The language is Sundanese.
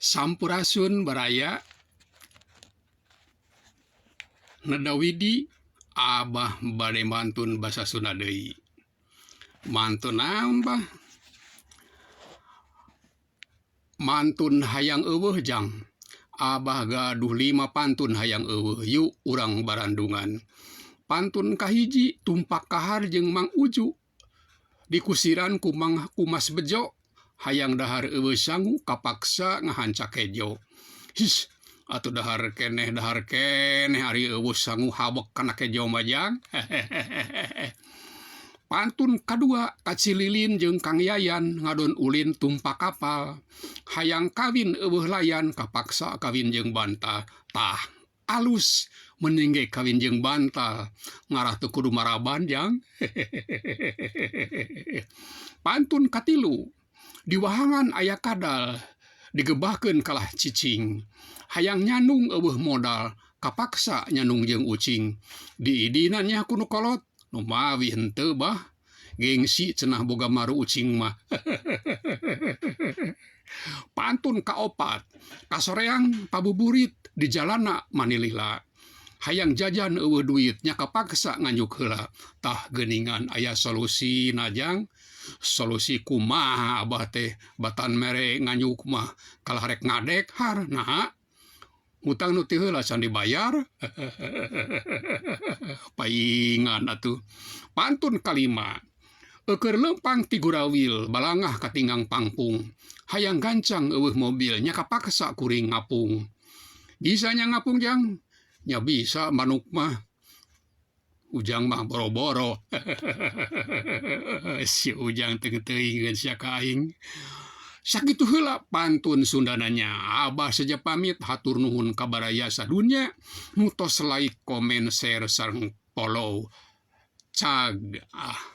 Sampurasun baraya Neda Widi Abah bade mantun basa Sunda deui. Mantun naon bah? Mantun hayang eueuh jang. Abah gaduh lima pantun hayang eueuh yu urang barandungan. Pantun kahiji tumpak kahar jeung Mang Uju. Dikusiran ku Mang ku Mas Bejo hayang dahar eueuh sangu kapaksa ngahancak kejo. His atuh dahar keneh dahar keneh ari eueuh sangu habek kana kejo mah jang. Hehehehe. Pantun kadua ka Cililin jeung Kang Yayan ngadon ulin tumpak kapal. Hayang kawin eueuh layan kapaksa kawin jeung bantal. Tah alus mending ge kawin jeung bantal ngarah teu kudu maraban jang. Hehehehe. Pantun katilu di wahangan aya kadal digebahkeun kalah cicing. Hayang nyandung eueuh modal kapaksa nyandung jeung ucing. Diidinan nya ku nu kolot nu mawi henteu bah. Gengsi cenah boga maru ucing mah. Pantun kaopat, kasoreang pabuburit di jalana manilila. Hayang jajan eueuh duit nya kapaksa nganjuk heula. Tah geuningan aya solusina jang. Solusi kumaha abah teh batan mere nganjuk mah kalah rek ngadek har naha. Hutang nu ti heula can dibayar. Paingan atuh. Pantun kalima. Eukeun leumpang ti gurawil balangah katinggang pangpung. Hayang gancang eueuh mobil nya kapaksa kuring ngapung. Bisa nya ngapung jang? Nya bisa manuk mah. Ujang mah boro-boro. Si Ujang teu teuingeun sia ka aing. Sakitu heula pantun Sundana nya. Abah saja pamit hatur nuhun ka baraya sadunya nu tos like, komen, share sareng follow. Cag ah.